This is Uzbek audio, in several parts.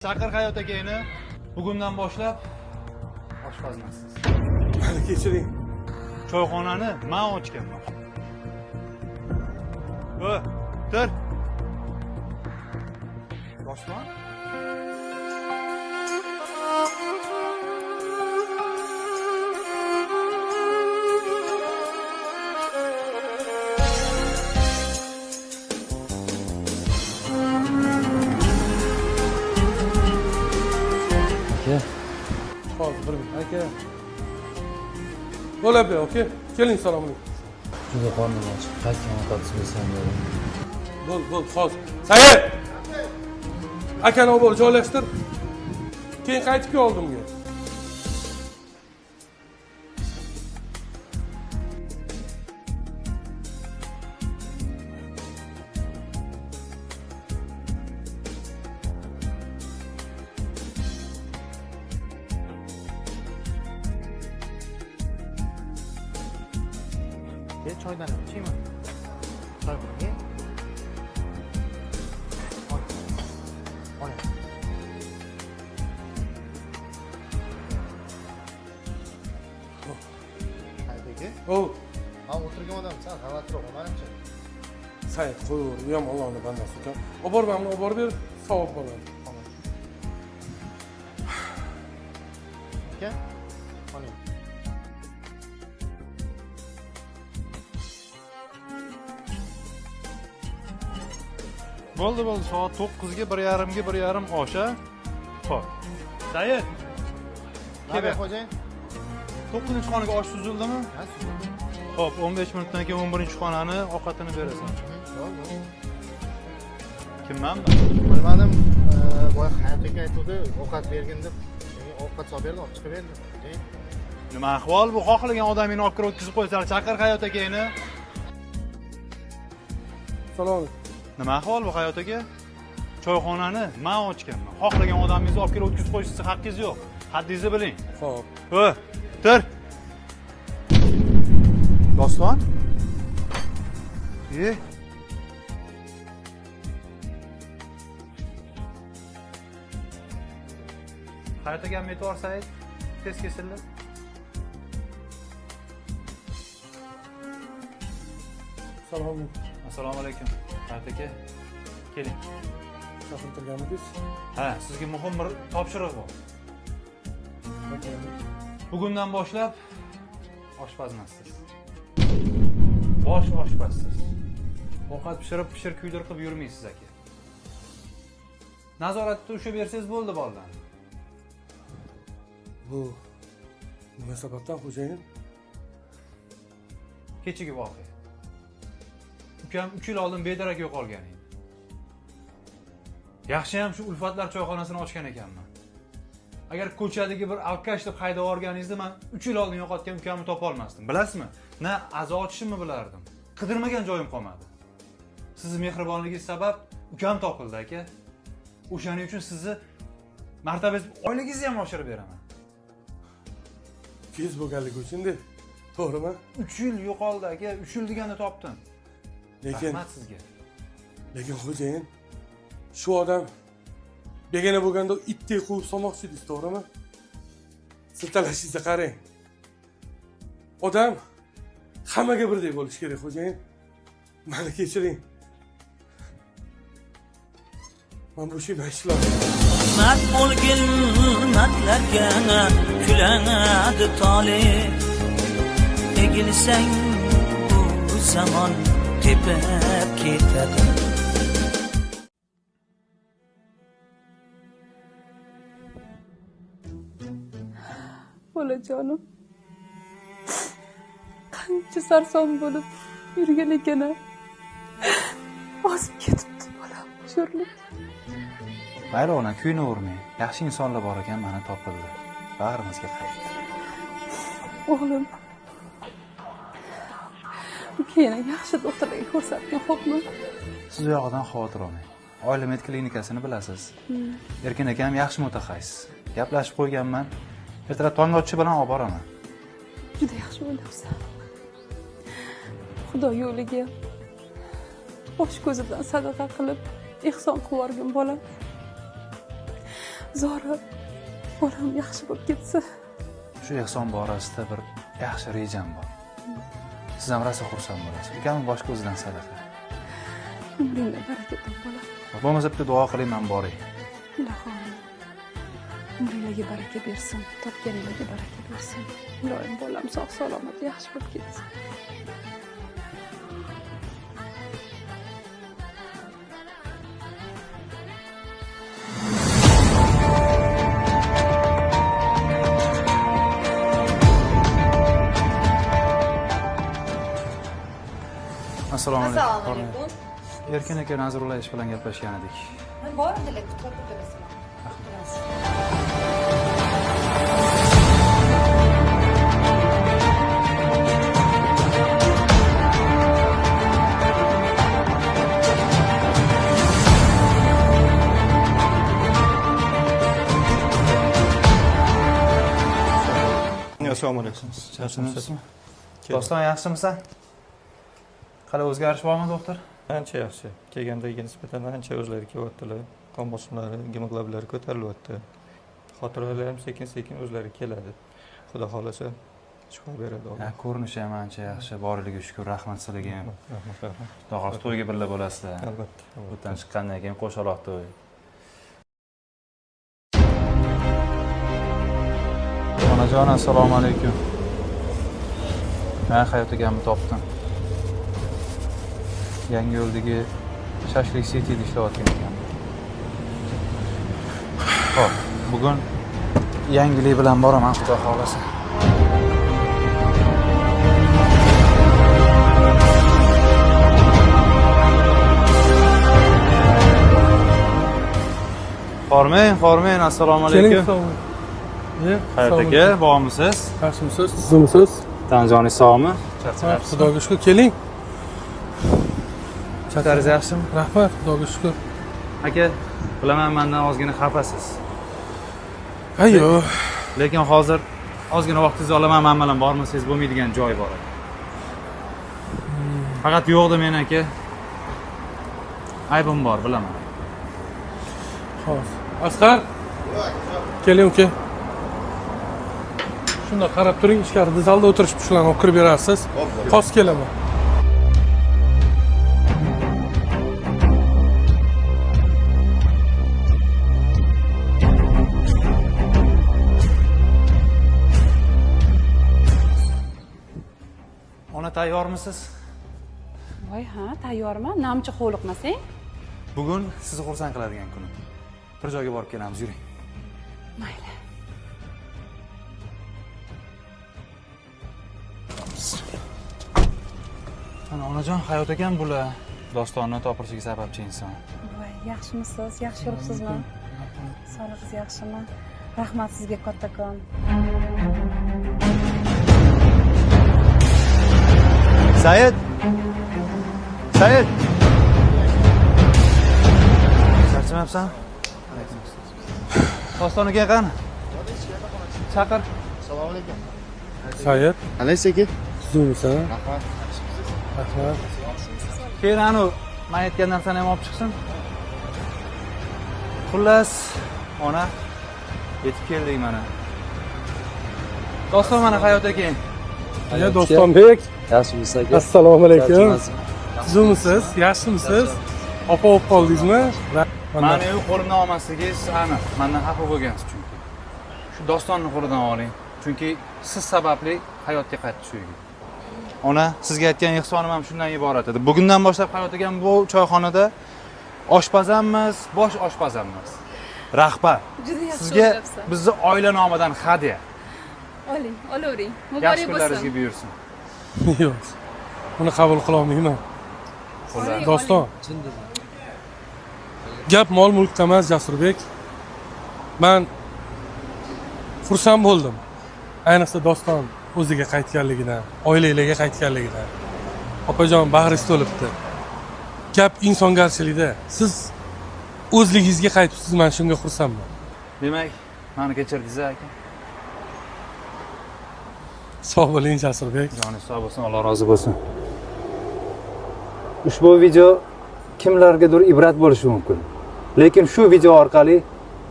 Chaqir Hayot akangni. Bugundan boshlab oshpaz emassiz. Mani kechiring. Choyxonani men ochganman. Ö, tur. Doston. Aka, Hozir bir minut aka. Bo'ladi, aka. Keling, salom alaykum. Juda qornim och. Qaytgan ovqat qilsam bo'ladi. Bo'l, bo'l, hozir. Sayid! Akani olib borib joylashtir. Keyin qaytib kel oldimga. Aka, choydan ichaymi? Choy bo'ling. Oling. Hayot aka, O, ha, o'tirgan odam sal g'alatiroq, manimcha. Sayid, qo'yaver, u ham Allohning bandasi ekan. Olib bor, mana olib borib ber, savob bo'ladi. Tamam. Aka, oling. Bo'ldi, bo'ldi. Soat 9 ga 1:30 ga 1:30 osh, a? Xo'p. Sayid. Nima xo'jayin? 9-xonaga osh suzildimi? Ha, suzildi. Xo'p, 15 minutdan keyin 11-xonani ovqatini berasan. Bo'ldi. Kimmanmi? Bilmadim, boya Hayot aka aytuvdi, ovqat bergin deb. Keyin ovqat solib berdi, olib chiqib berdi. Keyin Nima ahvol bu? Xohlagan odamingni olib kirib o'tkazib qo'ysalar, chaqir Hayot akangni. Salom alaykum. Nima ahvol bu Hayot aka? Choyxonani men ochganman. Xohlagan odamingizni olib kelib o'tkazib qo'yishni haqqingiz yo'q. Haddingizni biling. Xo'p. Ö, tur. Doston? E? Hayot akam aytib tez kesildi. Salom alaykum. Assalomu alaykum. Hayot aka, keling. Chaqirtirganmidingiz? Ha, sizga muhim bir topshiriq bor. Bugundan boshlab oshpaz emassiz. Bosh oshpazsiz. Ovqat pishirib, pishir kuydir qilib yurmaysiz aka. Nazoratda ushlab bersangiz bo'ldi bolalarni. Bu nima sababdan xo'jayin? Kechagi voqea. Ukam 3 yil oldin bedarak yo'qolgan edi. Yaxshi ham shu Ulfatlar choyxonasini ochgan ekanman. Agar ko'chadagi bir alkash deb haydab yuborganingizda men 3 yil oldin yo'qotgan ukamni topa olmasdim. Bilasizmi? Na azo ochishimni bilardim. Qidirmagan joyim qolmadi. Sizni mehribonligingiz sabab ukam topildi aka. O'shaning uchun sizni martabangiz, oyligingizni ham oshirib beraman. Tez bo'lganligi uchun-da. To'g'rimi? 3 yil yo'qoldi aka, 3 yil deganda topdim. Lekin rahmat sizga. Lekin xo'jayin, shu odam begona bo'lganda itdek quvib solmoqchi edingiz, to'g'rimi? Siltalashingizga qarang. Odam hammaga birdek bo'lishi kerak, xo'jayin. Mani kechiring. Men bu ishni ishladim. Mard bo'lgin mardlarga kuladi tole. Egilsang bu zamon tepib ketadi. Bolajonim, qancha sarson bo'lib yurgan ekan-a. Ozib ketibdi bolam, sho'rlik. Mayli ona, kuyinavermang. Yaxshi insonlar bor ekan, mana topildi. Bag'rimizga qaytdi. O'g'lim, keyin yaxshi doktorlarga ko'rsatgin, xo'pmi? Siz u yog'idan xavotir olmang. Oila med klinikasini bilasiz. Erkin akam yaxshi mutaxassis. Gaplashib qo'yganman. Ertalab tong otishi bilan olib boraman. Juda yaxshi o'ylabsan. Xudo yo'liga bosh ko'zi bilan sadaqa qilib, ehson qilib yuborgin bolam. Zora bolam yaxshi bo'lib ketsa. Shu ehson borasida bir yaxshi rejam bor. Siz ham rosa xursand bo'lasiz. Ukamning bosh ko'zidan sadaqa. Umringda baraka top bolam. Bo'lmasa bitta duo qiling, men boray. Ilohim, umringlarga baraka bersin, topganinglarga baraka bersin. Ilohim, bolam sog' salomat yaxshi bo'lib ketsin. Assalomu alaykum. Assalomu alaykum. Erkin aka Nazrullayevich bilan gaplashgan edik. Men bor edilar, kutib o'tirasizmi? Assalomu alaykum. Yaxshimisiz? Doston, yaxshimisan? Qalay, o'zgarish bormi, doktor? Ancha yaxshi. Kelgandagiga nisbatan ancha o'zlari kelyaptilar. Qon bosimlari, gemoglobinlari ko'tarilyapti. Xotiralari ham sekin-sekin o'zlari keladi. Xudo xolasa shifo beradi Alloh. Ko'rinishi ham ancha yaxshi, borligiga shukr, rahmat sizlarga ham. Rahmat, rahmat. Xudo xolasa to'yga birga bo'lasizlar. Albatta. O'tdan chiqqandan keyin qo'shaloq to'y. Onajon, assalomu alaykum. Men Hayot akamni topdim. Yangi yo'ldagi Shashlik City'da ishlayotgan ekan. Xo'p, bugun yangilik bilan boraman, xudo xolasa. Hormang, hormang, assalomu alaykum. Hayot aka, bormisiz? Yaxshimisiz? Tuzukmisiz? Tan joningiz sog'mi? Xudoga shukr, keling. Ishlaringiz yaxshimi? Rahmat, Xudoga shukr. Aka, bilaman mendan ozgina xafasiz. Ha, yo'q. Lekin hozir ozgina vaqtingizni olaman, men bilan bormasangiz bo'lmaydigan joy bor aka. Faqat yo'q demang aka. Aybim bor, bilaman. Xo'p. Asqar. Keling uka. Shunda qarab turing, ichkarida zalda o'tirishib shularni olib kirib berasiz. Hozir kelaman. Ona, tayyormisiz? Voy, ha, tayyorman. Namcha hovliqmasang. Bugun sizni xursand qiladigan kunim. Bir joyga borib kelamiz, yuring. Mayli. Ana onajon, Hayot akam bular Dostonni topilishiga sababchi inson. Voy, yaxshimisiz? Yaxshi yuribsizmi? Sog'lig'ingiz yaxshimi? Rahmat sizga kattakon. Said! Said! Charchamayapsan? Doston aka qani? Chaqir. Assalomu alaykum. Said. Qalaysiz aka? Tuzukmisan? Rahmat. Rahmat. Keyin anu men aytgan narsani ham olib chiqsin. Xullas, ona, yetib keldik mana. Doston mana Hayot aka. Ya Dostonbek. Yaxshimisiz aka? Assalomu alaykum. Tuzukmisiz? Yaxshimisiz? Opa bo'lib qoldingizmi? Mani qo'limdan olmasligingiz aniq. Mendan xafa bo'lgansiz chunki. Shu Dostonni qo'lidan oling. Chunki siz sababli hayotga qaytdi shu yigit. Ona, sizga aytgan ehsonim ham shundan iborat edi. Bugundan boshlab Hayot akam bu choyxonada oshpazamiz, bosh oshpazamiz. Rahbar. Juda yaxshi Sizga o'ylabsan. bizni oila nomidan hadya. Oling, olavering. Yaxshi Muborak bo'lsin. kunlaringizga buyursin. Yo'q. Buni qabul qila olmayman. Oling, Doston. Gap mol mulkda emas, Jasurbek. Men xursand bo'ldim. Ayniqsa Doston o'ziga qaytganligidan, oilalarga qaytganligidan. Opajon, bag'ringiz to'libdi. Gap insongarchilikda. Siz o'zligingizga qaytibsiz, men shunga xursandman. Demak, meni kechirdingiz aka. Sog' bo'ling, Jasurbek. Joningiz sog' bo'lsin, Alloh rozi bo'lsin. Ushbu video kimlargadir ibrat bo'lishi mumkin. Lekin shu video orqali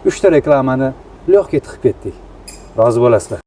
3 ta reklamani легкий tiqib ketdik. Rozi bo'lasizlar.